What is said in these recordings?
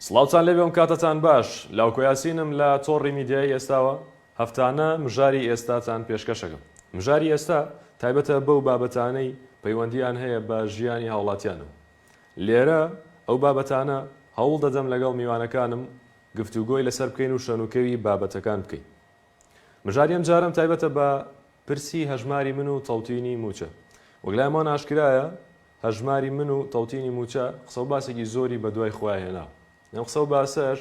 سڵاوتان لێبێ ئەم کاتەتان باش لاوکۆ یاسینم لە تۆڕی میدیایی ئێستاوە هەفتانە مژاری ئێستاتان پێشکەشەکەم مژاری ئێستا تایبەتە بەو بابەتانەی پەیوەندیان هەیە بە ژیانی هاوڵاتیانەوە لێرە ئەو بابەتانە هەوڵ دەدەم لەگەڵ میوانەکانم گفتوگۆی لەسەر بکەین و شەنوکەوی بابەتەکان بکەین مژاری ئەم جارەم تایبەتە بە پرسی هەژماری من و تەوتینی مووچە. وەک لامان ئاشکرایە هەژماری من و تەوتینی مووچە قسە و باسێکی زۆری بە دوای خۆیا هێناوە. ئەم قسە و باسەش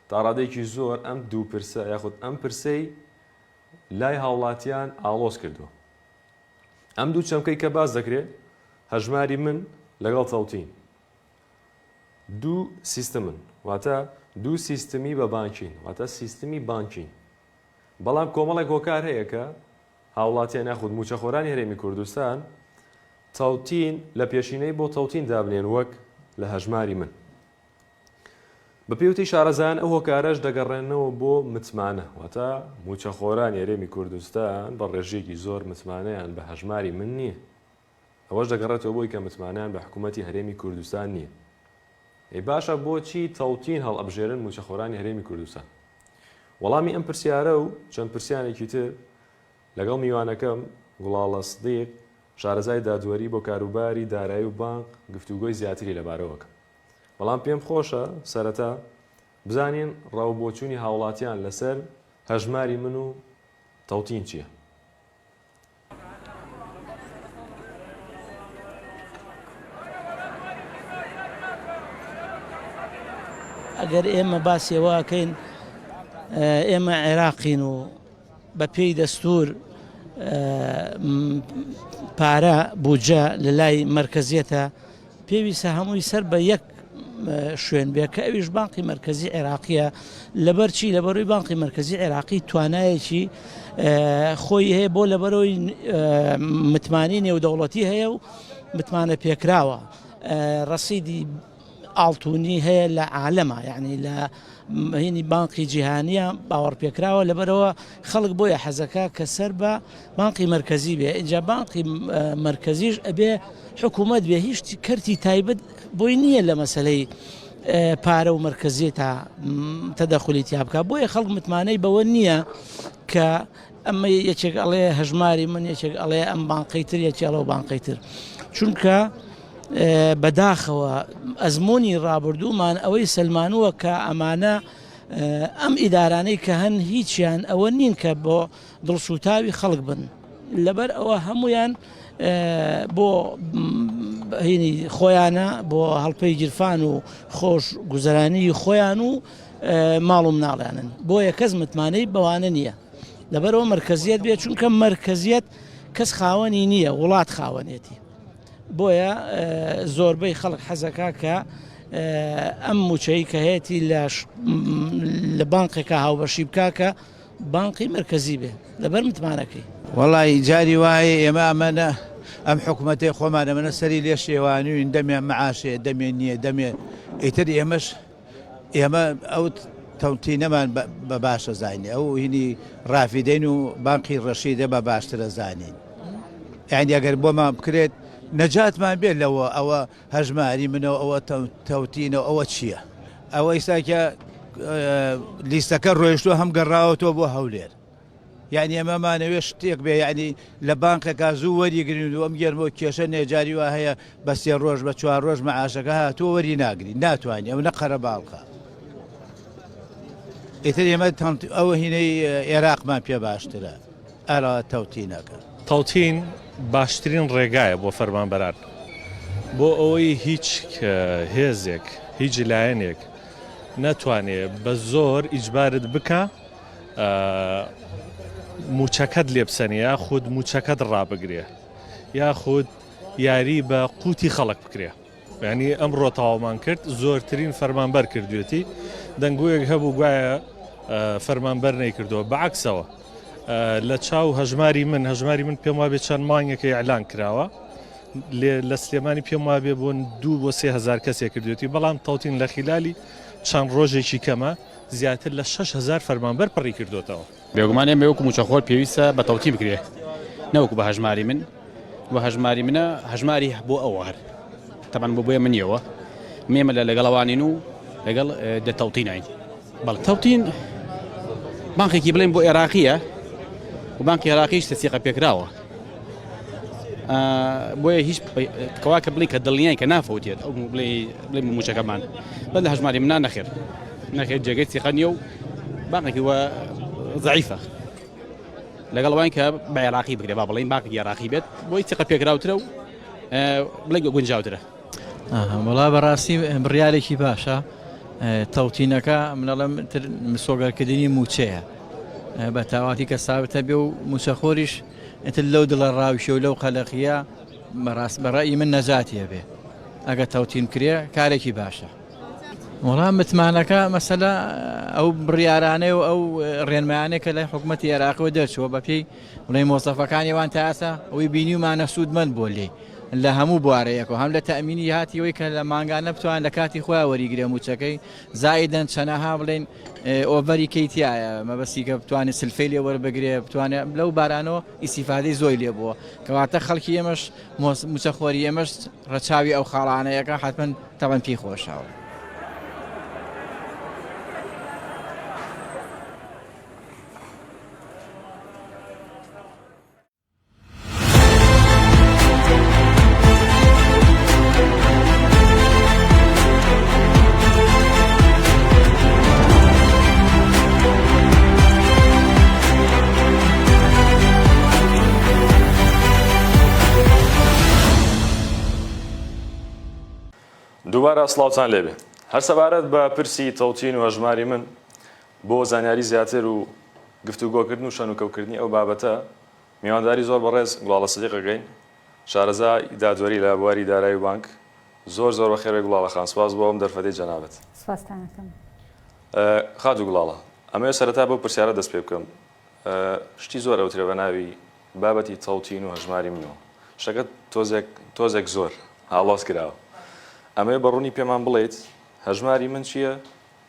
تا ڕادەیەکی زۆر ئەم دوو پرسە یاخود ئەم پرسەی لای هاوڵاتیان ئاڵۆز کردووە. ئەم دوو چەمکەی کە باس دەکرێ هەژماری من لەگەڵ تەوتین دوو سیستمن واتە دوو سیستمی بە بانکین واتە سیستمی بانکین. بەڵام کۆمەڵێک هۆکار هەیە کە هاوڵاتیان یاخود مووچەخۆرانی هەرێمی کوردستان تەوتین لە پێشینەی بۆ تەوتین دابنێن وەک لە هەژماری من. بە پێی وتەی شارەزایان ئەو هۆکارەش دەگەڕێنەوە بۆ متمانە، واتە مووچەخۆرانی هەرێمی کوردستان بە ڕێژەیەکی زۆر متمانەیان بە هەژماری من نییە. ئەوەش دەگەڕێتەوە بۆی کە متمانەیان بە حکوومەتی هەرێمی کوردستان نییە. ئەی باشە بۆچی تەوتین هەڵئەبژێرن مووچەخۆرانی هەرێمی کوردستان؟ وەڵامی ئەم پرسیارە و چەند پرسیارێکی تر لەگەڵ میوانەکەم گوڵاڵە سدیق شارەزای دادوەری بۆ کاروباری دارایی و بانق گفتوگۆی زیاتری لەبارەوە کەم. بەڵام پێم خۆشە سەرەتا بزانین ڕا و بۆچوونی هاوڵاتیان لەسەر هەژماری من و تەوتین چییە؟ ئەگەر ئێمە باسی ئەوە ئەکەین ئێمە عێراقین و بە پێی دەستور پارە بودجە لە لای مەرکەزیەتە پێویستە هەمووی سەر بە یەک شوێن بێ کە ئەویش بانقی مەرکەزی عێراقیە لەبەر چی لەبەروی بانقی مەرکەزی عێراقی توانایەکی خۆی هەیە بۆ لەبەرەوەی متمانی نێودەوڵەتی هەیە و متمانە پێکراوە ڕەسیدی ئاڵتونی هەیە لە عالەما یعنی لە هینی بانقی جیهانیە باوەڕپێکراوە لەبەرەوە خەڵک بۆیە حەزەکە کە سەر بە بانقی مەرکەزی بێ ئینجا بانقی مەرکەزیش ئەبێ حکوومەت بێ هیچ کەرتی تایبەت بۆی نییە لە مەسلەی پارە و مەرکەزیە تا تەدەخلی تیا بکە بۆیە خەڵک متمانەی بەوە نییە کە ئەمە یەکێک ئەڵێ هەژماری من یەکێک ئەڵێ ئەم بانقی تر یەکێ ئەڵێ بانقی تر چونکە بەداخەوە ئەزمموی ڕابردوومان ئەوەی سلمانووە کە ئەمانە ئەم ئیدارانەی کە هەن هیچیان ئەوە نین کە بۆ دڵسووتاوی خەڵک بن لەبەر ئەوە هەمویان بۆ هینی خۆیانە بۆ هەڵپەی گیرفان و خۆش گوزەرانی خۆیان و ماڵ و مناڵیانن بۆیە کەس متمانەی بەوانە نییە لەبەرەوە مرکزیت بێت چونکە مرکزیت کەس خاوەنی نییە وڵات خاوەنێتی بۆیە زۆربەی خەڵک حەزەکا کە ئەم موچەی کە هەیەی لە بانقێکە هاوبەشی بکا کە بانقی مرکزی بێ لەبەر متمانەکەی. وەڵی جاری وایە ئێمە ئەمەنە ئەم حکوومەتەی خۆمان ئەمەنە سەری لێ شێوانوین دەمێ معاشێ دەمێ نییە دەمێ ئیتر ئێمەش ئێمە ئەو تەوتینەمان بە باشە زانین ئەو هینی ڕافیدەین و بانقی ڕەشیدە بە باشترە زانین یعنی ئەگەر بۆمان بکرێت نەجاتمان بێت لەوە ئەوە هەژماری منەوە ئەوە تەوتینەوە ئەوە چییە؟ ئەوە ئیساکە لیستەکە ڕۆیشتووە هەم گەڕاوەتەوە بۆ هەولێر یعنی ئەمەمانەوێ شتێک بێ یعنی لە بانقێکا زوو وەریگرین و ئەم گەرمە و کێشە نێجاری وا هەیە بە سێ ڕۆژ بە چوار ڕۆژ مەعاشەکە هاتووە وەری ناگری ناتوانانی ئەو نە قەرەباڵخە ئیتر ئێمە ئەوە هینەی عێراقمان پێ باشترە ئەرا تەوتینەکە. تەوتین باشترین ڕێگایە بۆ فەرمانبەران بۆ ئەوەی هیچ هێزێک هیچ لایەنێک نەتوانێ بە زۆر ئیجبارت بکە موچەکەت لێ بسەنێ یاخود موچەکەت ڕابگرێ یاخود یاری بە قوتی خەڵک بکرێ. یانی ئەمڕۆ تەواومان کرد زۆرترین فەرمانبەر کردوێتی دەنگۆیەک هەبوو گوایە فەرمانبەر نەیکردەوە بەعکسەوە لە چاو هەژماری من هەژماری من پێم وابێ چەند مانگێکە ئیعلان کراوە لە سلێمانی پێم وابێ بۆن دو بۆ 3000 کەسێک کردوێتی بەڵام تەوتین لە خیلالی چەند ڕۆژێکی کەمە زیاتر لە 6000 فەرمانبەر پڕی کردوتەوە. بێگومان ئێمە وەکو مووچەخۆر پێویستە بە تەوتین بکرێ نەوەکو بە هەژماری من و هەژماری منە هەژماری بۆ ئەوە هەر تەبعەن بۆ بۆیە منیەوە مێمە لە لەگەڵەوانین و لەگەڵ دە تەوتینین بەڵێ تەوتین بانقێکی بڵێن بۆ عێراقیە و بانقی عێراقیش تەسیقە پێکراوە بۆیە هیچ کەوا کە بڵێ کە دڵنیای کە نافەوتێت ئەو بڵێ بڵێ موچەکەمان بە لە هەژماری منان نەخێر نەخێر جێگەی سیقە نییە و بانقێکی وە زعیفە لەگەڵ وان کە بە عێراقی بکرێ با بڵین باقی عێراقی بێت بۆی سیقە پێکراوترە و بڵێ گونجاوترە وەڵا بەڕاستی بڕیارێکی باشە تەوتینەکە منەڵم تر مسۆگەرکردنی موچەیە بە تاواتی کە سابتە بێ و موچەخۆریش ئیتر لەو دڵە ڕاوشە و لەو قەلەقیە بەڕاست بەڕی من نەجاتی هەبێ ئەگە تەوتین کرێ کارێکی باشە وەڵام متمانەکە مەسەلە ئەو بڕیارانەی و ئەو ڕێنمایانەی کە لە حکوومەتتی عێراقەوە دەرچووە بەپێی بڵێ مۆزەفەکانی وان تا ئێستا ئەوەی بینیومانە سوودمەند بووە لێی لە هەموو بوارەیەکەوە هەم لە تەئمینی هاتیەوەی کە لە مانگانە بتوان لە کاتی خۆیان وەریگرێ مووچەکەی زائیدەن چەنەها بڵێن ئۆڤەری کەی تایە مەبەستی کە بتوانێت سلفەی لێ وەربگرێ بتوانێت لەو بارانەوە ئیسیفادەی زۆی لێ بووە کەواتە خەڵکی ئێمەش مووچەخۆری ئێمەش ڕەچاوی ئەو خاڵانەیەکە حتمما تەبەن پێی خۆشەوە. دووبارە سڵاوتان لێبێ هەر سەبارەت بە پرسی تەوتین و هەژماری من بۆ زانیاری زیاتر و گفتوگۆکردن و شەنوکەوکردنی ئەو بابەتە میوانداری زۆر بەڕێز گوڵاڵە سدیق ئەکەین شارەزای دادوەری لە بواری دارایی و بانک زۆر زۆر بەخێربێی گوڵاڵە خان سوپاس بۆ ئەم دەرفەتەی جەنابت. سوپاستان ئەکەم. خاتوو گوڵاڵە ئەمەوێ سەرەتا بەو پرسیارە دەست پێ بکەم شتی زۆر ئەوترێ بە ناوی بابەتی تەوتین و هەژماری منەوە شتەکە تۆزێک تۆزێک زۆر ئاڵۆز کراوە ئەمەوێ بە ڕوونی پێمان بڵێیت هەژماری من چییە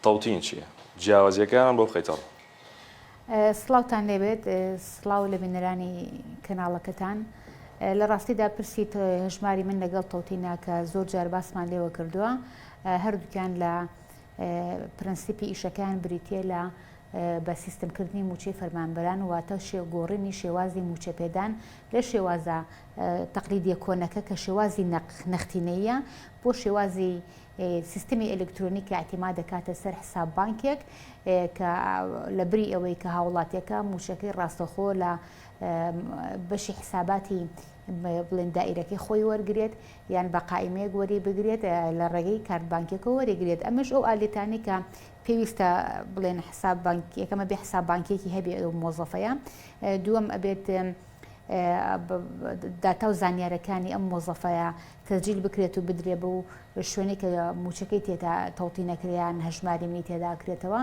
تەوتین چییە؟ جیاوازییەکەیان بۆ بخەیتە ڕوو. سڵاوتان لێبێت سڵاو لە بینەرانی کەناڵەکەتان لە ڕاستیدا پرسی هەژماری من لەگەڵ تەوتینا کە زۆر جار باسمان لێوە کردووە هەردووکیان لە پرەنسیپی ئیشەکەیان بریتە لە بە سیستمکردنی موچەی فەرمانبەران واتە گۆڕینی شێوازی موچەپێدان لە شێوازە تەقلیدیە کۆنەکە کە شێوازی نەختینەیە بۆ شێوازی سیستمی ئەلکترۆنی کە ئیعتیماد دەکاتە سەر حساب بانکێک کە لە بری ئەوەی کە هاوڵاتیەکە موچەکەی ڕاستەخۆ لە بەشی حساباتی بڵێن دائیرەکەی خۆی وەرگێت یان بە قائیمەیەک وەری بگرێت لە ڕێگەی کارت بانکێکەوە وەریگرێت ئەمەش ئەو ئالێتانی کە پێویستە بڵێن حساب بانک یەکەمە بێ حساب بانکێکی هەبێ ئەو مۆزەفەیە دووەم ئەبێت داتا و زانیارەکانی ئەم مۆزەفەیە تەسجیل بکرێت و بدرێ بەو شوێنەی کە مووچەکەی تێدا تەوتین ئەکرێ یان هەژماری منی تێدا ئەکرێتەوە.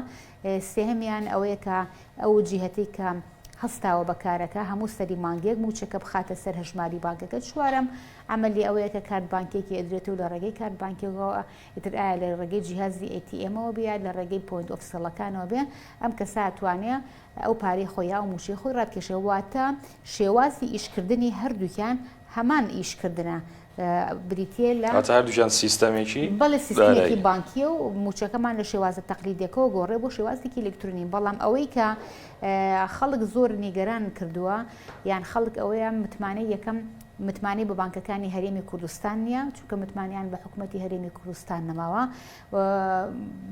سێهەمیان ئەوەیە کە ئەو جیهەتەی کە هەستاوە بە کارەکە هەموو سەری مانگێک مووچەکە بخاتە سەر هەژماری بانکەکە. چوارەم عەمەلی ئەوەیە کە کارت بانکیەکی ئەدرێت و لە ڕێگەی کارت بانکیەکەوە ئیتر ئایا لە ڕێگەی جیهازی ATM ەوە بێ یا لە ڕێگەی point of sale ەکانەوە بێ ئەم کەسە ئەتوانێ ئەو پارەی خۆی یا ئەو مووچەی خۆی ڕابکێشێ. واتە شێوازی ئیشکردنی هەردووکیان هەمان ئیشکردنە بریتییە لە. واتە هەردووکیان سیستەمێکی بەڵێ سیستمێکی بانکییە و مووچەکەمان لە شێوازە تەقلیدیەکەوە گۆڕێ بۆ شێوازێکی ئەلکترۆنی، بەڵام ئەوەی کە خەڵک زۆر نیگەران کردووە یان خەڵک ئەوەیە متمانەی یەکەم متمانەی بە بانکەکانی هەرێمی کوردستان نییە چونکە متمانیان بە حکوومەتی هەرێمی کوردستان نەماوە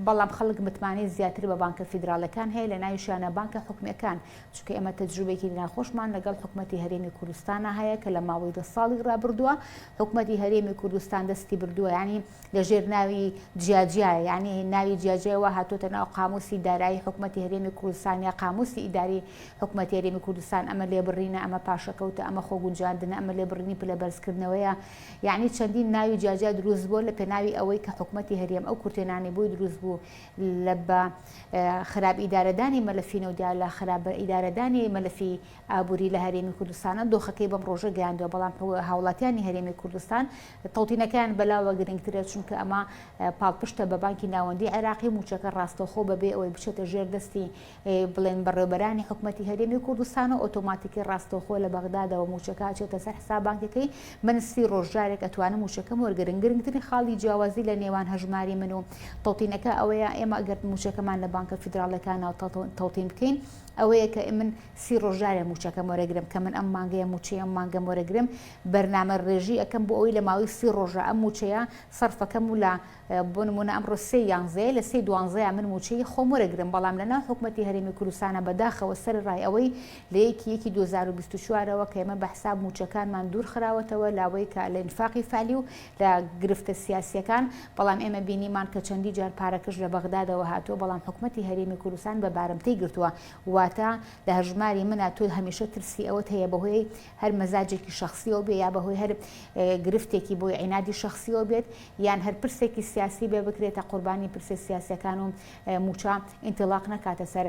بەڵام خەڵک متمانەی زیاتر بە بانکە فیدراڵەکان هەیە لە ناویشیانە بانکە حکومیەکان چونکە ئێمە تەجروبەیەکی ناخۆشمان لەگەڵ حکومەتی هەرێمی کوردستانا هەیە کە لە ماوەی دە ساڵی ڕابردووە حکومەتی هەرێمی کوردستان دەستی بردووە یعنی لە ژێر ناوی جیاجیا یعنی ناوی جیاجیاوە هاتۆتە ناو قاموسی دارایی حکومەتی هەرێمی کوردستان یا قاموسی ئیداری حکومەتی هەرێمی کوردستان ئەمە لێبڕینە ئەمە پاشەکەوتە ئەمە خۆگونجاندنە ئەمە لێبڕینی پلە بەرزکردنەوەیە یعنی چەندین ناوی جیاجیا دروست بووە لە پێناوی ئەوەی کە حکومەتی هەرێم ئەو کورتێنانی بۆی دروست بوو لە بە خراپ ئیدارەدانی مەلەفی نەوتدا، لە خراپ ئیدارەدانی مەلەفی ئابووری لە هەرێمی کوردستانە دۆخەکەی بەم ڕۆژە گەیاندووە، بەڵام هاوڵاتیانی هەرێمی کوردستان تەوتینەکەیان بەلاوە گرنگترە، چونکە ئەمە پاڵپشتە بە بانکی ناوەندی عێراقی، مووچەکە ڕاستەوخۆ بەبێ ئەوەی بچێتە ژێر دەستی بڵێن بەڕێوەبەرانی حکومەتی هەرێمی کوردستان و ئۆتۆماتیکی ڕاستەوخۆ لە بەغدادەوە مووچەکە ئەچێتە سەر حساب. بانکەکەی من سی ڕۆژ جارێک ئەتوانم مووچەکەم وەرگرن گرنگترین خاڵی جیاوازی لە نێوان هەژماری من و تەوتینەکە ئەوەیە ئێمە ئەگەر مووچەکەمان لە بانکە فیدراڵەکانەوە تەوتین بکەین ئەوەیە کە من سی ڕۆژ جارێ مووچەکەم وەرەگرم کە من ئەم مانگەیە مووچەی ئەم مانگەم وەرەگرم بەرنامە ڕێژی ئەکەم بۆ ئەوەی لە ماوەی سی ڕۆژە ئەم مووچەیە سەرفەکەم و لە بۆ نموونە ئەمڕۆ سێی یانزەیە لە سێی دوانزەیا من مووچەی خۆم وەرەگرم بەڵام لە ناو حکومەتی هەرێمی کوردستانا بەداخەوە سەرەڕای ئەوەی لە یەکی یەکی 2024 ەوە کە ئێمە بە حساب مووچەکانمان دوور خراوەتەوە لاوەی کە لە ئینفاقی فعلی و لە گرفتە سیاسیەکان بەڵام ئێمە بینیمان کە چەندی جار پارەکەش لە بەغدادەوە هاتووە بەڵام حکومەتی هەرێمی کوردستان بە بارمتەی گرتووە واتە لە هەژماری منا تۆ هەمیشە ترسی ئەوەت هەیە بەهۆی هەر مەزاجێکی شەخسیەوە بێ یا بەهۆی هەر گرفتێکی بۆی عینادی شەخسیەوە بێت یان هەر پرسێکی سیاسی بێ بکرێتە قوربانی پرسە سیاسیەکان و موچە ئینتیڵاق نەکاتە سەر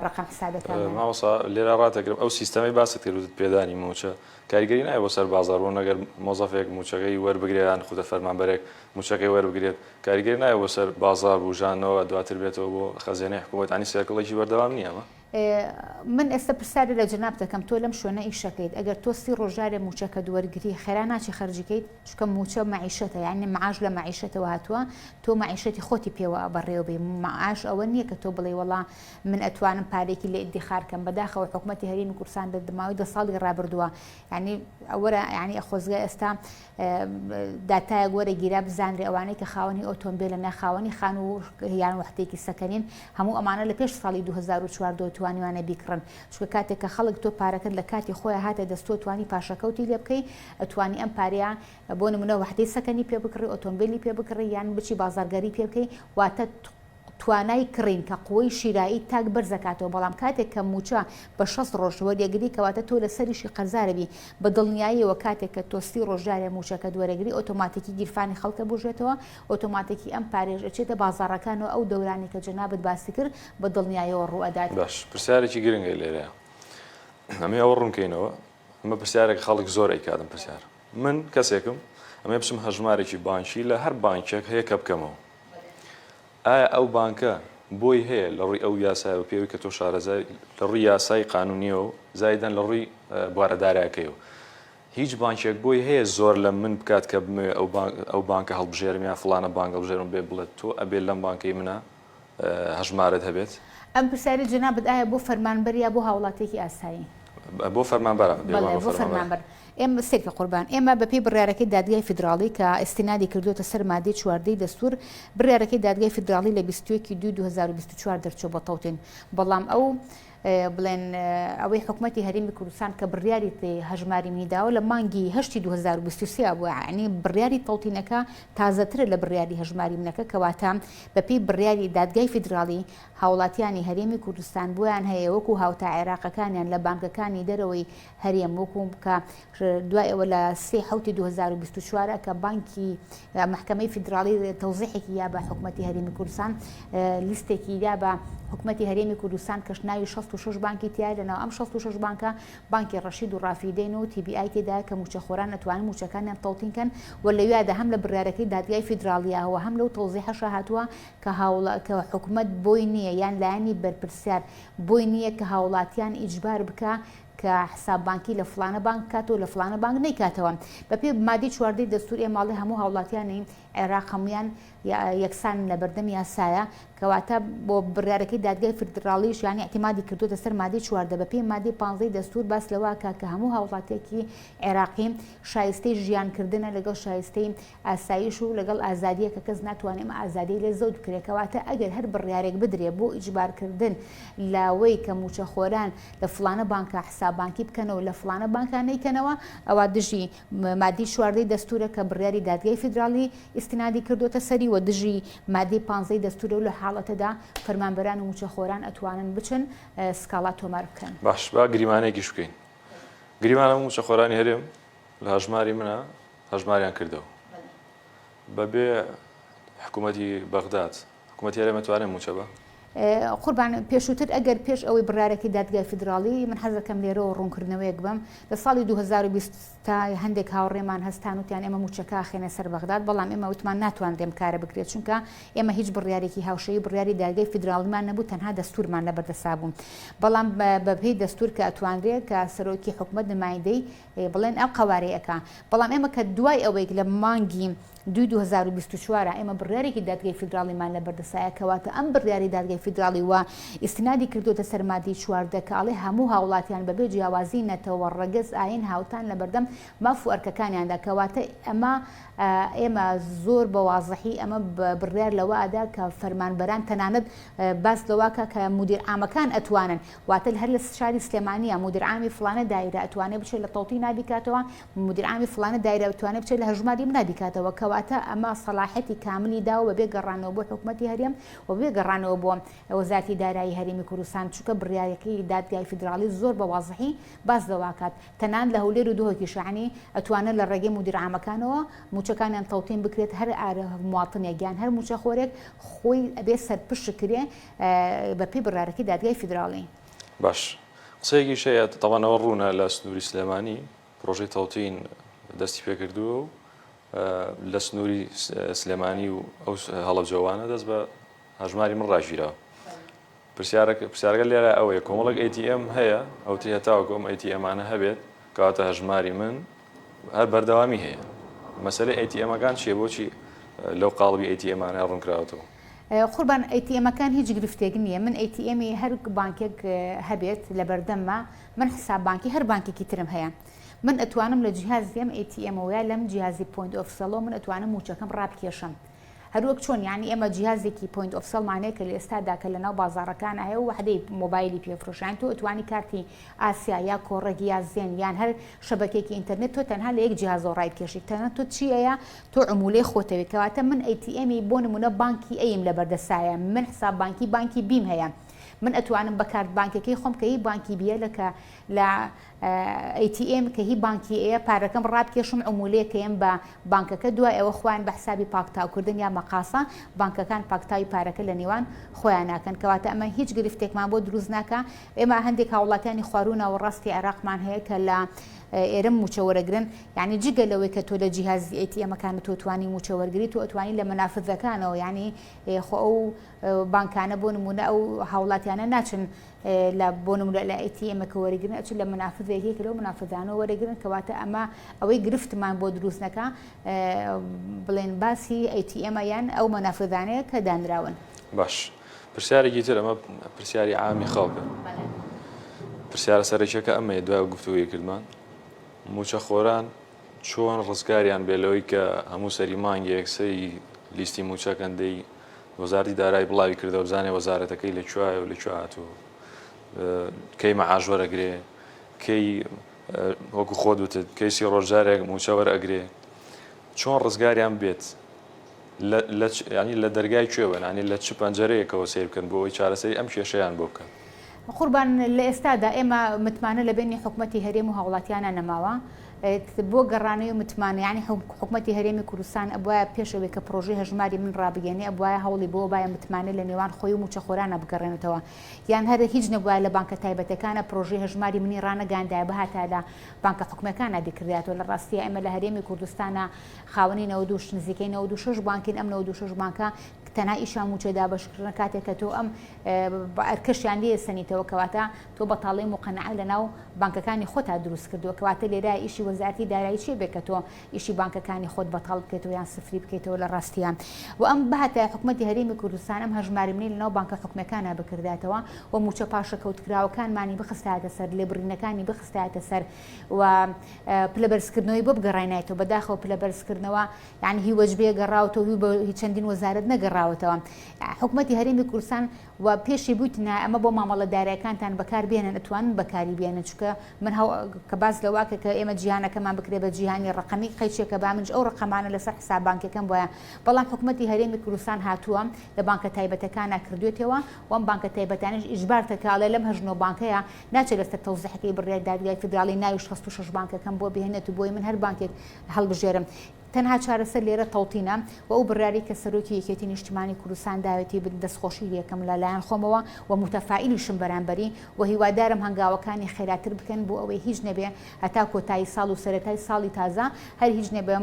ڕەقەم حسابەکانمان. مامۆستا لێرە ڕاتەگرم ئەو سیستەمەی باست کرد وتت پێدانی موچە کاریگەری نابێت بۆ سەر بازاڕ بۆ نەگەر مۆزەفێک موچەکەی وەربگرێت یان خودە فەرمانبەرێک موچەکەی وەربگرێت کاریگەری نابێت بۆ سەر بازاڕ بوژانەوە دواتر بێتەوە بۆ خەزێنەی حکوومەت ینی سێرکڵێکی بەردەوام نییە ئەمە؟ من ئێستا پرسیارێ لە جەنابت دەکەم تۆ لەم شوێنە ئیشەکەیت ئەگەر تۆ سی ڕۆژ جارێ موچەکەت وەرگری خێرا ناچی خەرجی کەیت چونکە موچە مەعیشەتە یانی معاش لە مەعیشەتەوە هاتووە تۆ مەعیشەتی خۆتی پێوە بەڕێوە بەی معاش ئەوە نییە کە تۆ بڵێی وەڵا من ئەتوانم پارێکی لێ ئیدیخار کەم بەداخەوە حکومەتی هەرێمی کوردستان لە ماوەی دە ساڵی ڕابردووە یانی ئەوەرە یانی خۆزگە ئێستا داتایەک وەرەگیرا بزانرێ ئەوانەی کە خاوەنی ئۆتۆمبێلن یا خاوەنی خانوو یان وەحدەیەکی سەکەنین هەموو ئەمانە لە پێش ساڵی 2014 توانیوانە بیکڕن چونکە کاتێک کە خەڵک تۆ پارەکەت لە کاتی خۆیان هاتە دەست تۆ توانی پاشەکەوتی لێ بکەی ئەتوانی ئەم پارەیە بۆ نمونە وەحدەی سەکەنی پێ بکڕی ئۆتۆمبیلی پێ بکڕی یان بچی بازارگەری پێ بکەی واتە توانای کڕین کە قوەی شیرایی تاک بەرزەکاتەوە، بەڵام کاتێک کە مووچە بە 60 ڕۆژ وەریەگری کەواتە تۆ لەسەریشی قەرزارەبی، بە دڵنیاییەوە کاتێک کە تۆ سی ڕۆژ جارێ مووچەکەت وەرەگری ئۆتۆماتیکی گیرفانی خەڵک ئەبوژێتەوە، ئۆتۆماتیکی ئەم پارەیەش ئەچێتە بازاڕەکانەوە، ئەو دەورانەی کە جەنابت باسی کرد بە دڵنیایەوە ڕووئەدات. باش پرسیارێکی گرنگە لێرەیا ئەمەی ئەوە ڕوونکەینەوە ئەمە پرسیارێک خەڵک زۆر ئەیکات ئەم پرسیارە من کەسێکم ئەمەی بچم هەژمارێکی بانکی لە هەر بانکێک هەیە کە بکەمەوە ئایا ئەو بانکە بۆی هەیە لە ڕووی ئەو یاسایە بە پێی کە تۆ شارەزای لە ڕووی یاسای قانونیەوە زایدەن لە ڕووی بوارە دارایەکەیەوە هیچ بانکێک بۆی هەیە زۆر لە من بکات کە بمەوێ ئەو بانک ئەو بانکە هەڵبژێرم یان فڵانە بانک هەڵبژێرم بێ بڵێت تۆ ئەبێ لەم بانکەی منە هەژمارت هەبێت؟ ئەم پرسیارەی جەنابت ئایا بۆ فەرمانبەر یا بۆ هاوڵاتیەکی ئاسایی؟ بۆ فەرمانبەرە بەڵێ بۆ فەرمانبەر. ئێمە سەیرکە قوربان ئێمە بەپێی بڕیارەکەی دادگای فیدراڵی کە ئیستینادی کردووەتە سەر مادەی چواردەی دەستوور بڕیارەکەی دادگای فیدراڵی لە 21 ی دووی 2024 دەرچووە بۆ تەوتین بەڵام ئەو بڵێن ئەوەی حکومەتی هەرێمی کوردستان کە بڕیاری هەژماری منی داوە لە مانگی هەشتی 2023 بووە یعنی بڕیاری تەوتینەکە تازەترە لە بڕیاری هەژماری منەکە کەواتە بەپێی بڕیاری دادگای فیدراڵی هاوڵاتیانی هەرێمی کوردستان بۆیان هەیە وەکو هاوتا عێراقەکانیان لە بانکەکانی دەرەوەی هەرێم وەکو کە دوای ئەوە لە سێ حوتی 2024 کە بانکی مەحکەمەی فیدراڵی تەوزیحێکی یا بە حکومەتی هەرێمی کوردستان لیستێکی دا بە حکومەتی هەرێمی کوردستان کەش ناوی 66 بانکی تایە لەناو ئەم 66 بانکە بانکی ڕەشید و ڕافیدەین و TBI تێدا کە موچەخۆران ئەتوانن موچەکانیان تەوتین کەن و لەویادا هەم لە بڕیارەکەی دادگای فیدراڵیەوە هەم لەو تەوزیحەشا هاتووە کە هاوڵا کە حکومەت بۆی نییە یان لایەنی بەرپرسیار بۆی نییە کە هاوڵاتیان ئیجبار بکا کە حساب بانکی لە فڵانە بانک بکاتەوە لە فڵانە بانک نەیکاتەوە بەپێی مادەی چواردەی دەستور ئێمە ئەڵێ هەموو هاوڵاتیانی عێراق هەمویان یەکسانن لە بەردەم یاسایە کەواتە بۆ بڕیارەکەی دادگای فیدراڵیش یانی ئیعتیمادی کردوتە سەر مادەی چواردە بەپێی مادەی پانزەی دەستور باس لەوە کە کە هەموو هاوڵاتیەکی عێراقی شایستەی ژیانکردنە لەگەڵ شایستەی ئاسایش و لەگەڵ ئازادیە کە کەس ناتوانێ ئەم ئازادیەی لێ زەوت بکرێ کەواتە ئەگەر هەر بڕیارێک بدرێ بۆ ئیجبارکردن لەوەی کە موچەخۆران لە فڵانە بانکا حساب بانکی بکەنەوە لە فڵانە بانکا نەیکەنەوە ئەوا دژی مادەی چواردەی دەستورە کە بڕیاری دادگای فیدراڵی ئیستنادی کردۆتە سەری و دژی مادەی پانزەی دەستورە و لە حاڵەتەدا فەرمانبەران و موچەخۆران ئەتوانن بچن سکاڵا تۆمار بکەن. باش با گریمانەیەکیش بکەین گریمانە موچەخۆرانی هەرێم لە هەژماری منە هەژماریان کردەوە بەبێ حکوومەتی بەغداد حکوومەتی هەرێم ئەتوانێت مووچە بە؟ قوربان پێشووتر ئەگەر پێش ئەوەی بڕیارەکەی دادگای فیدراڵی، من حەز دەکەم لێرەوە ڕوونکردنەوەیەک بەم، لە ساڵی 2020 تا هەندێک هاوڕێمان هەستان وتیان ئێمە مووچەکە ئەخەینە سەر بەغداد، بەڵام ئێمە وتمان ناتوانرێ ئەم کارە بکرێت چونکە ئێمە هیچ بڕیارێکی هاوشێوەی بڕیاری دادگای فیدراڵیمان نەبوو تەنها دەستوورمان لەبەردەسا بوو بەڵام بەپێی دەستوور کە ئەتوانرێ کە سەرۆکی حکومەت نمایندەی بڵێن ئەم قەوارەی ئەکا بەڵام ئێمە کە دوای ئەوەی لە مانگی دووی 2024 ئێمە بڕیارێکی دادگای فیدراڵیمان لەبەردەسایە کەواتە ئەم بڕیاری دادگای فیدراڵی وا ئیستنادی کردوتە سەر مادەی 14 کە ئەڵێ هەموو هاوڵاتیان بەبێ جیاوازی نەتەوە ڕەگەز ئاین هاوتان لەبەردەم ماف و ئەرکەکانیاندا کەواتە ئەمە ئێمە زۆر بە وازحی ئەمە بڕیار لەوە ئەدا کە فەرمانبەران تەنانەت باس لەوەکە کە مدیر عامەکان ئەتوانن واتە هەر لە شاری سلێمانیە مدیر عامی فڵانە دایرە ئەتوانێ بچێت لە تەوتینا بیکاتەوە مدیر عامی فڵانە دایرە ئەتوانێ بچێت لە هەژماری منا بیکاتەوە کەواتە ئەمە سەڵاحەتی کاملی داوە بەبێ گەڕانەوە بۆ حکومەتی هەرێم و بێ گەڕانەوە بۆ وەزارەتی دارایی هەرێمی کوردستان چونکە بڕیارەکەی دادگای فیدراڵی زۆر بە وازحی باس لەوەکات تەنانەت لە هەولێر و دهۆکیش یانی ئەتوانن لە ڕێگەی مدیر عامەکانەوە موچەکانیان تەوتین بکرێت هەر مواطنێک یان هەر موچەخۆرێک خۆی ئەبێ سەرپشک کرێ بە پێی بڕیارەکەی دادگای فیدراڵی. باش قسەیەکیش هەیە تەبعەن ئەوە ڕوونە لە سنووری سلێمانی پرۆژەی تەوتین دەستی پێکردووە و لە سنووری سلێمانی و ئەو هەڵەبجەوانە دەست بە هەژماری من ڕاگیراوە. پرسیارەکە پرسیارەکە لێرە ئەوەیە کۆمەڵێک ATM هەیە ئەوتری هەتاوەکو ئەم ATM انە هەبێت کەواتە هەژماری من هەر بەردەوامی هەیە مەسەلەی ATM ەکان چییە بۆچی لەو قاڵبی ATM انە ڕوونکراوەتەوە؟ قوربان ATM ەکان هیچ گرفتێک نییە من ATM ی هەر بانکێک هەبێت لەبەردەمما من حساب بانکی هەر بانکێکی ترم هەیە من ئەتوانم لە جیهازی ئەم ATM ەوە یا لەم جیهازی point of sale ەوە من ئەتوانم مووچەکەم ڕابکێشم هەروەک چۆن یانی ئێمە جیهازێکی point of sale مان هەیە کە لە ئێستادا کە لەناو بازاڕەکانا هەیە و وەحدەی مۆبایلی پێ فرۆشران تۆ ئەتوانی کارتی ئاسیا یا کۆڕەک یا زێن یان هەر شەبەکەیەکی ئینتەرنێت تۆ تەنها لە یەک جیهازەوە ڕایبکێشی تەنها تۆ چی ئەیە تۆ عمولەی خۆتەوێ کەواتە من ATM ی بۆ نمونە بانکی A م لەبەردەسایە من حساب بانکی بانکی B م هەیە من ئەتوانم بە کارت بانکەکەی خۆم کە هی بانکی B یە لە کە لە ATM کە هی بانکی ئەیە پارەکەم ڕابکێشم عمولەیەکەیەم بە بانکەکە دوای ئەوە خۆیان بە حسابی پاکتاوکردن یا مەقاسە بانکەکان پاکتاوی پارەکە لە نێوان خۆیان ناکەن کەواتە ئەمە هیچ گرفتێکمان بۆ دروست ناکا ئێمە هەندێک هاوڵاتیانی خواروو ناوەڕاستی عێراقمان هەیە کە لە ئێرە موچە وەرەگرن یعنی جگە لەوەی کە تۆ لە جیهازی ATM ەکان تۆ توانی موچە وەرگری تۆ ئەتوانی لە مەنافزەکانەوە یعنی خۆ ئەو بانکانە بۆ نمونە ئەو هاوڵاتیانە ناچن لە بۆ نمونە لە ATM ەکە وەرگرن ئەچن لە مەنافزێک یەکێک لەو مەنافزانە وەرەگرن کەواتە ئەمە ئەوەی گرفتمان بۆ دروست نەکا بڵێن باسی ATM ە یان ئەو مەنافزانەیە کە دانراون. باش پرسیارێکی تر ئەمە پرسیاری عامی خەڵکە پرسیارە سەرەکیەکە ئەمەیە دوای ئەو گفتوگۆی کردمان موچەخۆران چۆن ڕزگاریان بێ لەوەی کە هەموو سەری مانگێک سەری لیستی موچەکەن دەی وەزارەتی دارایی بڵاوی کردەوە بزانێ وەزارەتەکەی لە کوایە و لە کوێ هاتووە کەی مەعاش وەرەگرێ کەی وەکو خۆت وتت کەی سی ڕۆژ جارێک مووچە وەرئەگرێ چۆن ڕزگاریان بێت ینی لە دەرگای کوێ بن ینی لە چ پەنجەرەیەکەوە سەیر بکەن بۆ ئەوەی چارەسەری ئەم کێشەیان بۆ بکەن قوربان لە ئێستادا ئێمە متمانە لە بەینی حکومەتی هەرێم و هاوڵاتیانا نەماوە بۆ گەڕانەوەی متمانە یانی حکومەتی هەرێمی کوردستان ئەبوایە پێش ئەوەی کە پرۆژەی هەژماری من ڕابگەیەنێ ئەبوایە هەوڵی بۆ بایە متمانە لە نێوان خۆی و موچەخۆرانە بگەڕێنێتەوە یان هەر هیچ نەبوایە لە بانکە تایبەتەکانە پرۆژەی هەژماری منی ڕانەگەیاندایە بهاتایە لە بانکە حکومیەکانە بیکردایەتەوە لە ڕاستیە ئێمە لە هەرێمی کوردستانە خاوەنی 96 نزیکەی 96 بانکین ئەم 96 بانکە تەنها ئیشیان موچە دابەشکردنە کاتێک کە تۆ ئەم ئەرکەشیان لێ سەنیتەوە کەواتە تۆ بەتاڵی موقەنەعە لەناو بانکەکانی خۆتا دروست کردووە کەواتە لێرە ئیشی وەزارەتی دارایی چیە بێ کە تۆ ئیشی بانکەکانی خۆت بەتاڵ بکەیتەوە یان سفری بکەیتەوە لە ڕاستیا و ئەم بهاتە حکومەتی هەرێمی کوردستان ئەم هەژماری منی لەناو بانکە حکومیەکانا بکرداتەوە و موچە پاشەکەوتکراوەکانمانی بخستایەتە سەر لێبڕینەکانی بخستایەتە سەر و پلە بەرزکردنەوەی بۆ بگەڕێنایەتەوە بەداخەوە پلە بەرزکردنەوە یعنی هی وەجبەیە گەڕاوەتەوە هی بە هی چەندین وەزارەت نەگەڕاوەتەوە حکومەتی هەرێمی کوردستان و پێشی بوتنا ئەمە بۆ مامەڵە دارایەکانتان بەکار بێنن ئەتوانن بەکاری بێنن چونکە من هەو کە باس لەوە کە کە ئێمە جیهانەکەمان بکرێ بە جیهانی ڕەقەمی قەیچێکە با منیش ئەو ڕەقەمانە لەسەر حساب بانکیەکەم بوایە بەڵام حکومەتی هەرێمی کوردستان هاتووە لە بانکە تایبەتەکانا کردوێتەوە و ئەم بانکە تایبەتانەش ئیجبارتە کە ئەڵێ لەم هەژنۆ بانکەیە ناچێت لەسەر تەوزیحەکەی بڕیاری دادگای فیدراڵی ناوی 66 بانکەکەم بۆ بهێنێت و بۆی من هەر بانکێک هەڵبژێرم. تەنها چارەسەر لێرە تەوتینە و ئەو بڕیارەی کە سەرۆکی یەکێتی نیشتیمانی کوردستان داوێتی بن دەستخۆشی لێکەم لە لایەن خۆمەوە و موتەفائیلیشم بەرامبەری و هیوادارم هەنگاوەکانی خێراتر بکەن بۆ ئەوەی هیچ نەبێ هەتا کۆتایی ساڵ و سەرەتای ساڵی تازە هەر هیچ نەبێ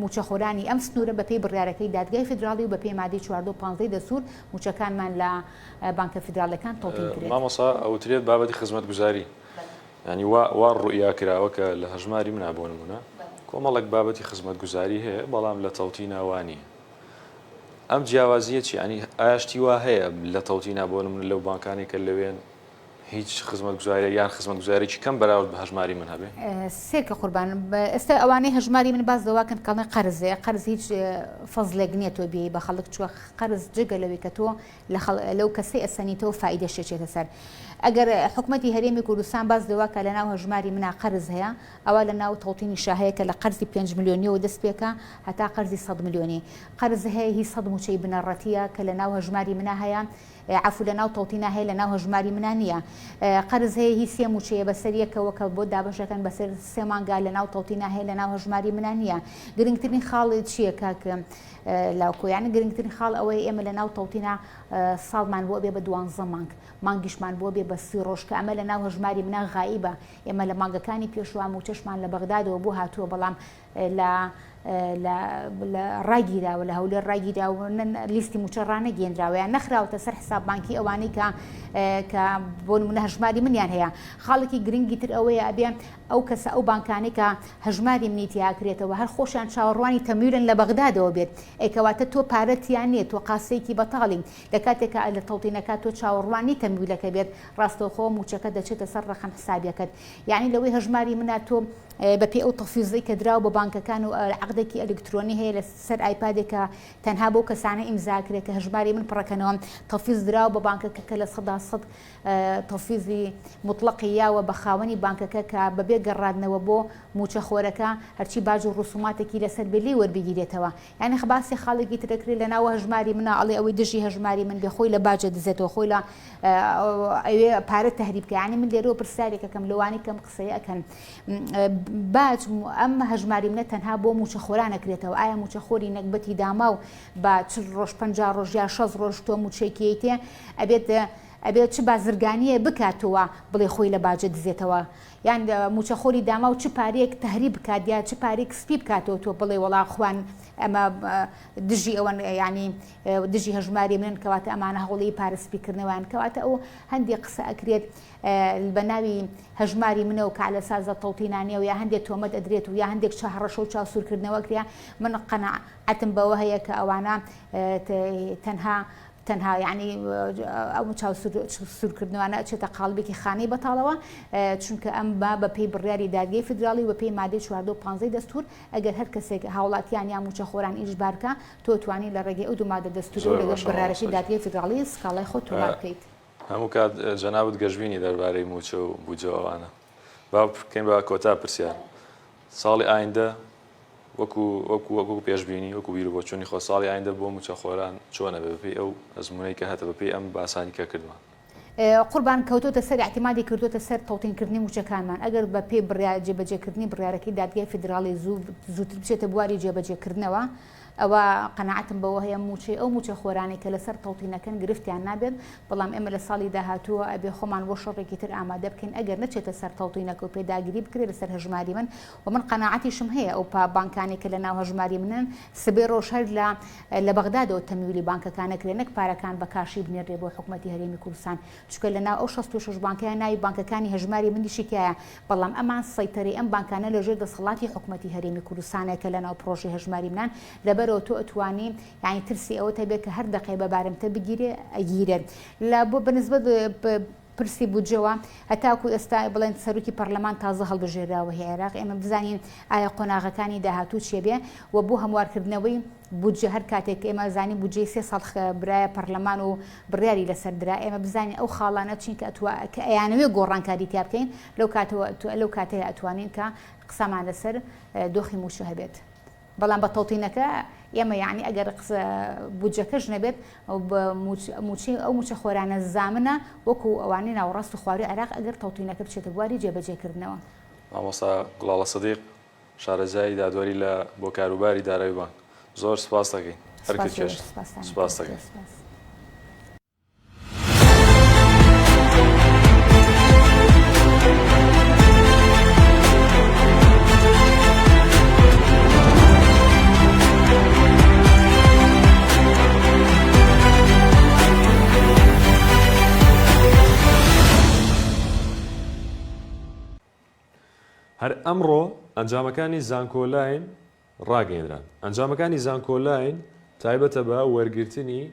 مووچەخۆرانی ئەم سنوورە بەپێی بڕیارەکەی دادگای فیدراڵی و بەپێی مادەی 14 و 15 دەستوور مووچەکانمان لە بانکە فیدراڵیەکان تەوتین کرێت. مامۆستا ئەوترێت بابەتی خزمەتگوزاری یانی وا وا ڕوئیا کراوە کە لە هەژماری منا بۆ نمونە کۆمەڵێک بابەتی خزمەتگوزاری هەیە بەڵام لە تەوتینا وا نییە ئەم جیاوازیە چی ینی ئایا شتی وا هەیە لە تەوتینا بۆ نمونە لەو بانکانەی کە لەوێن هیچ خزمەتگوزاریەک یان خزمەتگوزاریەکی کەم بەراورد بە هەژماری من هەبێ؟ سێکە قوربان ئێستا ئەوانەی هەژماری من باس لەوە کەن کەڵێن قەرزەیە قەرز هیچ فەزلێک نییە تۆ بێی بە خەڵک چوە قەرز جگە لەوەی کە تۆ لەو کەسەی ئەسەنیتەوە فائیدەش ئەچێتە سەر. ئەگەر حکومەتی هەرێمی کوردستان باس لەوە کا لەناو هەژماری منا قەرز هەیە، ئەوا لەناو تەوتینیشا هەیە کە لە قەرزی پێنج ملیۆنیەوە دەست پێکا هەتا قەرزی سەد ملیۆنی. قەرز هەیە هی سەد موچەی بنەڕەتیە کە لەناو هەژماری منا هەیە، عەفو لەناو تەوتینا هەیە لەناو هەژماری منا نییە. قەرز هەیە هی سێ موچەیە بەسەر یەکەوە کە بۆت دابەش دەکەن بەسەر سێ مانگا لەناو تەوتینا هەیە لەناو هەژماری منا نییە. گرنگترین خاڵ چییە کاک لاوکۆ یانی گرنگترین خاڵ ئەوەیە ئێمە لە ناو تەوتینا ساڵمان بۆ بێ بە دوانزە مانگ مانگیشمان بۆ بێ بە سی ڕۆژ کە ئەمە لە ناو هەژماری منا غائیبە ئێمە لە مانگەکانی پێشوە موچەشمان لە بەغدادەوە بۆ هاتووە بەڵام لە لە ڕاگیراوە لە هەولێر ڕاگیراوە لیستی موچە ڕانەگەیەنراوە یان نەخراوەتە سەر حساب بانکی ئەوانەی کە کە بۆ نمونە هەژماری منیان هەیە خاڵێکی گرنگی تر ئەوەیە ئەبێ ئەو کەسە ئەو بانکانەی کە هەژماری منی تیا ئەکرێتەوە هەر خۆشیان چاوەڕوانی تەمویلن لە بەغدادەوە بێت ئەی کەواتە تۆ پارەت تیا نیە تۆ قاسەیەکی بەتاڵی لە کاتێکا لە تەوتینەکە تۆ چاوەڕوانی تەمویلەکە بێت ڕاستەوخۆ موچەکە دەچێتە سەر ڕەقەم حسابیەکەت یانی لەوەی هەژماری منا تۆ بەپێی ئەو تەفیزەی کە دراوە بە بانکەکان و عەقدێکی ئەلکترۆنی هەیە لە سەر ئایپادێکە تەنها بەو کەسانە ئیمزا کرێت کە هەژماری من پڕەکەنەوە تەفیز دراوە بە بانکەکە کە 100% تەفویزی موتڵەقی یاوە بە خاوەنی بانکەکە کە بەبێ گەڕاندنەوە بۆ مووچە خۆرەکە هەرچی باج و ڕسوماتێکی لەسەر بێ لێی وەربگیرێتەوە یانی خ باسی خاڵێکی تر ئەکرێ لەناو هەژماری منا ئەڵێ ئەوەی دژی هەژماری من بێ خۆی لە باج ئەدزێتەوە خۆی لە ئەوێ پارە تەهریب کە یانی من لێرەوە پرسیارێک ئەکەم لەوانەی کەم قسەیە ئەکەن باج ئەم هەژماری منە تەنها بۆ مووچە خۆران ئەکرێتەوە ئایا مووچە خۆری نەگبەتی داماو بە چل ڕۆژ پەنجا ڕۆژ یا شەست ڕۆژ تۆ مووچەیەکی ئەیتێ ئەبێت ئەبێت چ بازرگانیە بکاتوە بڵێ خۆی لە باجە دزێتەوە یان موچە خۆری داماو چ پارەیەک تەهریب بکات یا چ پارەیەک سپی بکاتەوە تۆ بڵێ وەڵا خوان ئەمە دژی ئەوەن ینی دژی هەژماری منن کەواتە ئەمانە هەوڵی پارە سپیکردنەوەیان کەواتە ئەو هەندێک قسە ئەکرێت بە ناوی هەژماری منەوە کە لە سازە تەوتینانیەوە یا هەندێک تۆمەت ئەدرێت و یا هەندێک چا هەڕەشە و چاوسوورکردنەوە کرا من قەناعەتم بەوە هەیە کە ئەوانە تەنها تەنها یانی ئەو چاو سوورکردنەوانە ئەچێتە قاڵبێکی خانەی بەتاڵەوە، چونکە ئەم بە بە پێی بڕیاری دادگەی فیدراڵی و بە پێی مادەی 14 و 15 دەستوور ئەگەر هەر کەسێک هاوڵاتیان یا مووچەخۆران ئیجبار کا تۆ توانی لە ڕێگەی ئەو دوو مادە دەستووری و زۆر لەگەڵ باشە بڕیارەکەی مامۆستا گیان. دادگەی فیدراڵی سکاڵای خۆت تۆمار بکەیت. هەموو کات جەنابت گەشبینی دەربارەی مووچە و بودجە و ئەوانە. با بکەین بە کۆتا پرسیار. ساڵی ئایندە وەکو وەکو وەکو پێشبینی وەکو بیروبۆچوونی خۆت ساڵی ئایندە بۆ مووچەخۆران چۆن ئەبێ بەپێی ئەو ئەزموونەی کە هەتە بەپێی ئەم باسانی کە کردمان؟ قوربان کەوتۆتە سەر ئیعتیمادی کردۆتە سەر تەوتین کردنی مووچەکانمان ئەگەر بە پێی بڕیار جێبەجێ کردنی بڕیارەکەی دادگای فیدراڵی زوو زووتر بچێتە بواری جێبەجێ کردنەوە ئەوا قەناعەتم بەوە هەیە مووچەی ئەو مووچە خۆرانەی کە لەسەر تەوتینەکەن گرفتیان نابێت، بەڵام ئێمە لە ساڵی داهاتووە ئەبێ خۆمان بۆ شەڕێکی تر ئامادە بکەین ئەگەر نەچێتە سەر تەوتینەکە و پێداگری بکرێت لەسەر هەژماری من و من قەناعەتیشم هەیە ئەو پا بانکانەی کە لەناو هەژماری منن سبەی ڕۆژ هەر لە لە بەغدادەوە تەمویلی بانکەکان نەکرێت نەک پارەکان بە کاشی بنێررێ بۆ حکومەتی هەرێمی کوردستان چونکە لەناو ئەو 66 بانکەیە ناوی بانکەکانی هەژماری منیشی تیایە بەڵام ئەمان سەیتەرەی ئەم بانکانە لەژێر دەسەڵاتی حکومەتی هەرێمی کوردستانە کە لەناو پڕۆژەی هەژماری منان لەبەرئەوە تۆ ئەتوانی یانی ترسی ئەوەت هەبێت کە هەر دەقەیە بە بارمتە بگیرێ ئەگیرێت لە بۆ بەنسبەت پرسی بودجەوە هەتاکو ئێستا بڵێن سەرۆکی پەرلەمان تازە هەڵبژێراوە هی عێراق ئێمە بزانین ئایا قۆناغەکانی داهاتوو چیە بێ و بۆ هەموارکردنەوەی بودجە هەر کاتێک ئێمە زانین بودجەی سێ ساڵ برایە پەرلەمان و بڕیاری لەسەر درا ئێمە بزانین ئەو خاڵانە چین کە ئەتوا کە ئەیانەوێ گۆڕانکاری تیا بکەین لەو کاتەوە لەو کاتەیە ئەتوانین کە قسەمان لەسەر دۆخی مووچە هەبێت بەڵام بە تەوتینەکە ئێمە یعنی ئەگەر قسە بودجەکەش نەبێت مووچەی ئەو مووچە خۆرانە زامنە وەکو ئەوانەی ناوەڕاست و خواروی عێراق ئەگەر تەوتینەکە بچێتە بواری جێبەجێکردنەوە. مامۆستا گوڵاڵە سدیق. شارەزای دادوەری لە بۆ کاروباری دارایی بانک زۆر سپاس دەکەین سپاس کێش سپاس دەکەین. هەر ئەمڕۆ ئەنجامەکانی زانکۆلاین ڕاگەیەنران. ئەنجامەکانی زانکۆلاین تایبەتە بە وەرگرتنی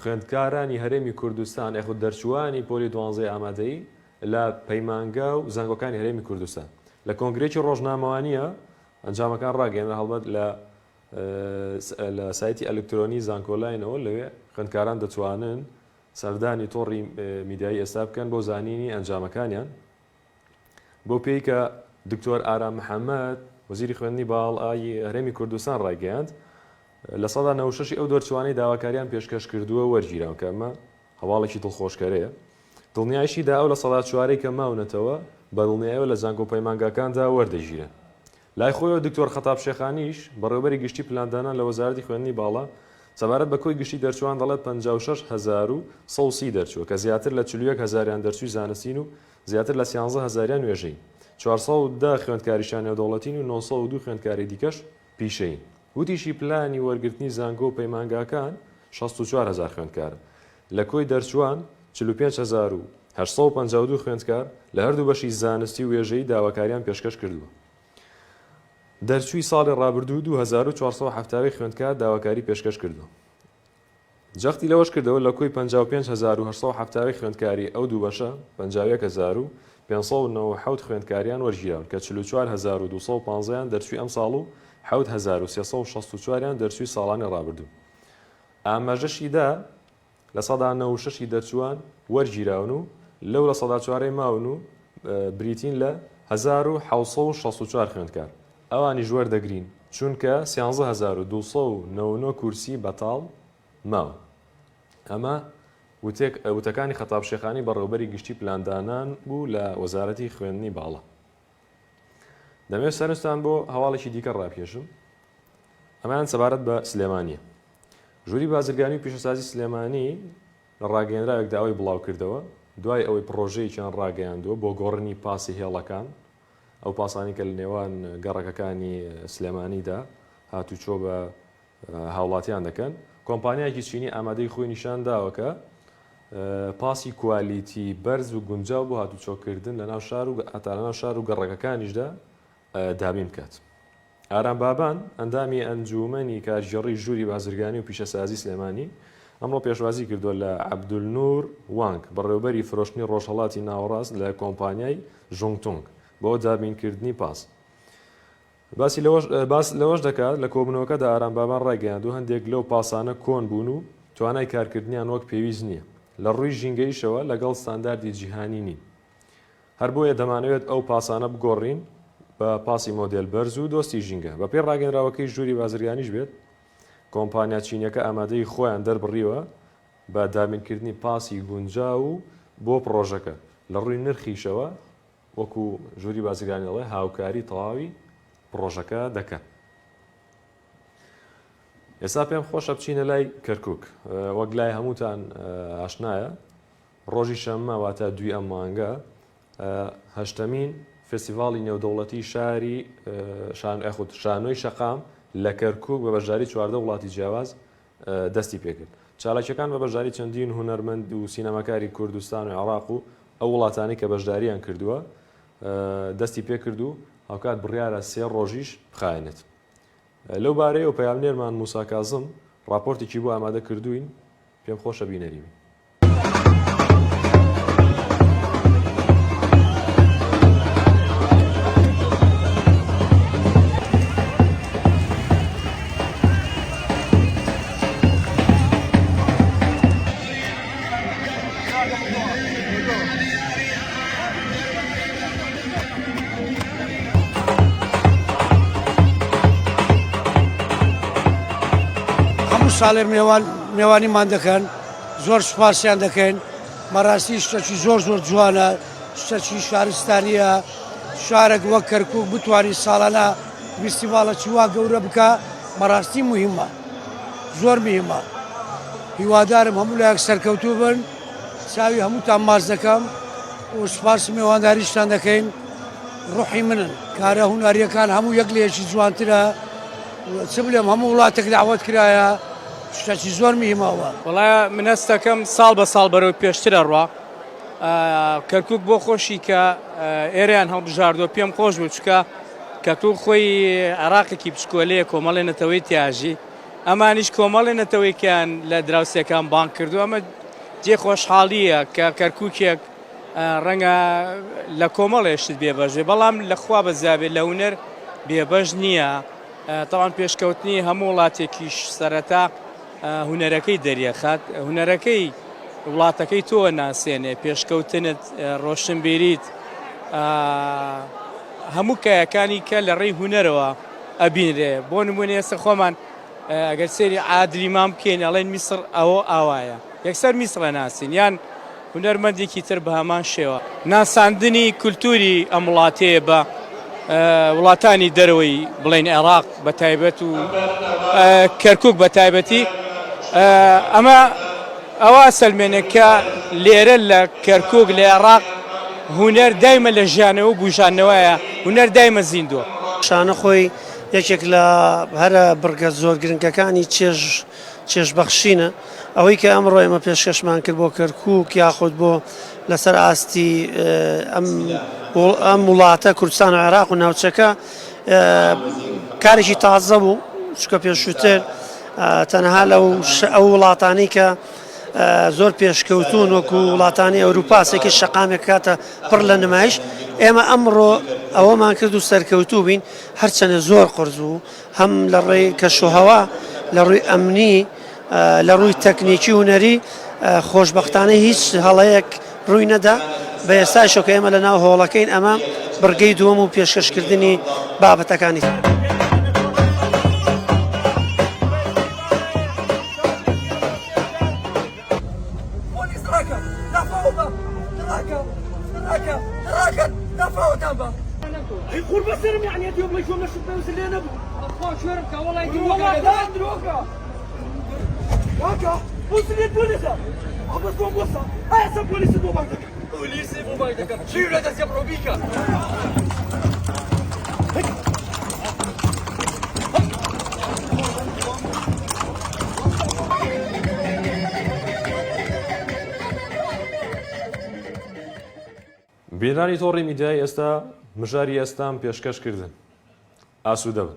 خوێندکارانی هەرێمی کوردستان یاخود دەرچووانی پۆلی دوانزەی ئامادەیی لە پەیمانگا و زانکۆکانی هەرێمی کوردستان. لە کۆنگرەیەکی ڕۆژنامەوانییە ئەنجامەکان ڕاگەیەنرا هەڵبەت لە لە سایتی ئەلکترۆنی زانکۆلاینەوە لەوێ خوێندکاران دەتوانن سەردانی تۆڕی میدیایی ئێستا بکەن بۆ زانینی ئەنجامەکانیان. بەو پێی کە دکتۆر ئارام محەمەد، وەزیری خوێندنی باڵای هەرێمی کوردستان ڕایگەیاند، 96% ی ئەو دەرچووانەی داواکاریان پێشکەش کردووە وەرگیراون کە ئەمە هەواڵێکی دڵخۆشکەرەیە. دڵنیایشی دا ئەو 4%ەی کە ماونەتەوە بە دڵنیایەوە لە زانکۆ پەیمانگاکاندا وەردەگیرێن. لای خۆیەوە دکتۆر خەتاب شێخانیش، بەڕێوەبەری گشتی پلاندانان لە وەزارەتی خوێندنی باڵا، سەبارەت بە کۆی گشتی دەرچووان دەڵێت 56,130 دەرچووە کە زیاتر لە 41 هەزاریان دەرچووی زانستین و زیاتر لە سیانزە هەزاریان وێژەیین. 410 خوێندکاریشیان نێودەوڵەتین و 902 خوێندکاری دیکەش پیشەیین. وتیشی پلانی وەرگرتنی زانکۆ و پەیمانگاکان 64 هەزار خوێندکارە. لە کۆی دەرچووان 45852 خوێندکار لە هەردوو بەشی زانستی و وێژەیی داواکاریان پێشکەش کردووە. دەرچووی ساڵی ڕابردوو 2470 خوێندکار داواکاری پێشکەش کردووە. جەختی لەوەش کردەوە، لە کۆی 55870 خوێندکاری ئەو دوو بەشە، 51597 خوێندکاریان وەرگیراون کە 44215 یان دەرچووی ئەمساڵ و 7364 یان دەرچووی ساڵانی ڕابردوون. ئاماژەشی دا، 96% ی دەرچووان وەرگیراون و لەو 4%ەی ماون و بریتین لە 1764 خوێندکار، ئەوانیش وەردەگرین، چونکە 13299 کورسی بەتاڵ ماون. ئەمە وتێک وتەکانی خەتاب شێخانی بەڕێوەبەری گشتی پلاندانان بوو لە وەزارەتی خوێندنی باڵا. دەمەوێت سەرنجتان بۆ هەواڵێکی دیکە ڕابکێشم، ئەمەیان سەبارەت بە سلێمانییە. ژووری بازرگانی و پیشەسازی سلێمانی لە ڕاگەیەنراوێکدا ئەوەی بڵاوکردەوە، دوای ئەوەی پڕۆژەیەکیان ڕاگەیاندووە بۆ گۆڕینی پاسی هێڵەکان، ئەو پاسانەی کە لە نێوان گەڕەکەکانی سلێمانیدا هاتوچۆ بە هاوڵاتیان دەکەن، کۆمپانیایەکی چینی ئامادەی خۆی نیشان داوە کە پاسی کوالیتی بەرز و گونجاو بۆ هاتوچۆکردن لەناو شار و هەتا لەناو شار و گەڕەکەکانیشدا دابین بکات. ئارام بابان، ئەندامی ئەنجوومەنی کارگێڕی ژووری بازرگانی و پیشەسازی سلێمانی، ئەمڕۆ پێشوازی کردووە لە عەبدولنور وانگ، بەڕێوەبەری فرۆشتنی ڕۆژهەڵاتی ناوەڕاست لە کۆمپانیای ژونگتونگ بۆ دابینکردنی پاس. باسی لەوەش باس لەوەش دەکات، لە کۆبوونەوەکەدا ئارام بابان ڕایگەیاندووە، هەندێک لەو پاسانە کۆن بوون و توانای کارکردنیان وەک پێویست نییە، لە ڕووی ژینگەییشەوە لەگەڵ ستانداردی جیهانی نین. هەر بۆیە دەمانەوێت ئەو پاسانە بگۆڕین بە پاسی مۆدێل بەرز و دۆستی ژینگە. بەپێی ڕاگەنراوەکەی ژووری بازرگانیش بێت، کۆمپانیا چینیەکە ئامادەیی خۆیان دەربڕیوە بە دابینکردنی پاسی گونجاو و بۆ پڕۆژەکە، لە ڕووی نرخیشەوە وەکو ژووری بازرگانی دەڵێ هاوکاری تەواوی پڕۆژەکە دەکەن. ئێستا پێم خۆشە بچینە لای کەرکک وەک لای هەمووتان ئاشنایە ڕۆژی شەممە واتە دووی ئەم مانگە هەشتەمین فێستیڤاڵی نێودەوڵەتی شاری شان یاخود شانۆی شەقام لە کەرکوک بە بەشداری 14 وڵاتی جیاواز دەستی پێکرد. چالاکیەکان بە بەشداری چەندین هونەرمەند و سینەماکاری کوردستان و عێراق و ئەو وڵاتانەی کە بەشداریان کردووە دەستی پێکرد و هاوکات بڕیارە سێ ڕۆژیش بخایەنێت. لەو بارەیەوە پەیامنێرمان موسا کازم ڕاپۆرتێکی بۆ ئامادە کردووین، پێم خۆشە بینەری بین. هەموو ساڵێ مێوان مێوانیمان دەکەن زۆر سوپاسیان دەکەین بەڕاستی شتەکی زۆر زۆر جوانە شتەکی شارستانیە. شارێک وەک کەرکوک بتوانی ساڵانە فیستیڤاڵەکی وا گەورە بکا بەڕاستی موهیمە زۆر مهمە هیوادارم هەموو لایەک سەرکەوتوو بن چاوی هەمووتان ماچ دەکەم و سوپاسی مێوانداریشتان دەکەین ڕوحی منن کارە هونەریەکان هەموو یەک لە یەکی جوانترە چ بلێم هەموو وڵاتێک داوەت کرایە شتەکی زۆر مهمەوە. وەڵا من هەستەکەم ساڵ بە ساڵ بەرەو پێشتر ئەڕوا کەرکک بۆ خۆشی کە ئێرەیان هەڵبژاردووە پێم خۆش بوو چکە کەرکک خۆی عێراقێکی بچکۆلەیە کۆمەڵی نەتەوەی تیاژی ئەمانیش کۆمەڵی نەتەوەیکیان لە دراوسێکان بانگ کردو ئەمە جێ خۆشحاڵیە کە کەرککێک ڕەنگە لە کۆمەڵێ شت بێبەش بێ بەڵام لە خوا بەزیابێت لە هونەر بێبەش نییە تەوان پێشکەوتنی هەموو وڵاتێکیش سەرەتا هونەرەکەی دەریەخات هونەرەکەی وڵاتەکەی تۆ ناسێنێ پێشکەوتنت ڕۆشنبیریت هەموو کایەکانی کە لە ڕێی هونەرەوە ئەبینرێ بۆ نمونە ئێستا خۆمان ئەگەر سێری عادلی مام بکەین ئەڵێن میسڕ ئەوە ئاوایە یەکسەر میسڕە ناسین یان هونەرمەندێکی تر بە هەمان شێوە. ناساندنی کولتووری ئەم وڵاتەیە بە وڵاتانی دەرەوەی بڵێین عێراق بە تایبەت و کەرکک بە تایبەتی ئەمە ئەوە سەلمێنێک کە لێرە لە کەرکک لە عێراق هونەر دایمە لە ژیانەوە بژانەوەیە هونەر دایمە زیندووە. شانە خۆی یەکێک لە هەرە بڕگە زۆر گرنگەکانی چێژ چێژبەخشینە، ئەوەی کە ئەمڕۆ ئێمە پێشکەشمان کرد بۆ کەرکووک یاخود بۆ لەسەر ئاستی ئەم ئەم وڵاتە کوردستان و عێراق و ناوچەکە کارێکی تازە بوو چکە پێشووتر تەنها لەو ئەو وڵاتانی کە زۆر پێشکەوتون وەکو وڵاتانی ئەوروپا سێکی شەقامێک کاتە پڕ لە نمایش ئێمە ئەمڕۆ ئەوەمان کرد و سەرکەوتوو بین هەرچەنە زۆر قرس بوو هەم لە ڕێی کەشوهەوا، لە ڕووی ئەمنی، لە ڕووی تەکنیکی هونەری، خۆشبەختانە هیچ هەڵەیەک ڕووی نەدا، بە ئێستایشەوە کە ئێمە لە ناو هۆڵەکەین ئەمە بڕگەی دووەم و پێشکەشکردنی بابەتەکانی. بینەرانی تۆڕی میدیایی ئێستا مژاری ئێستام پێشکەش کردن. ئاسوودە بن.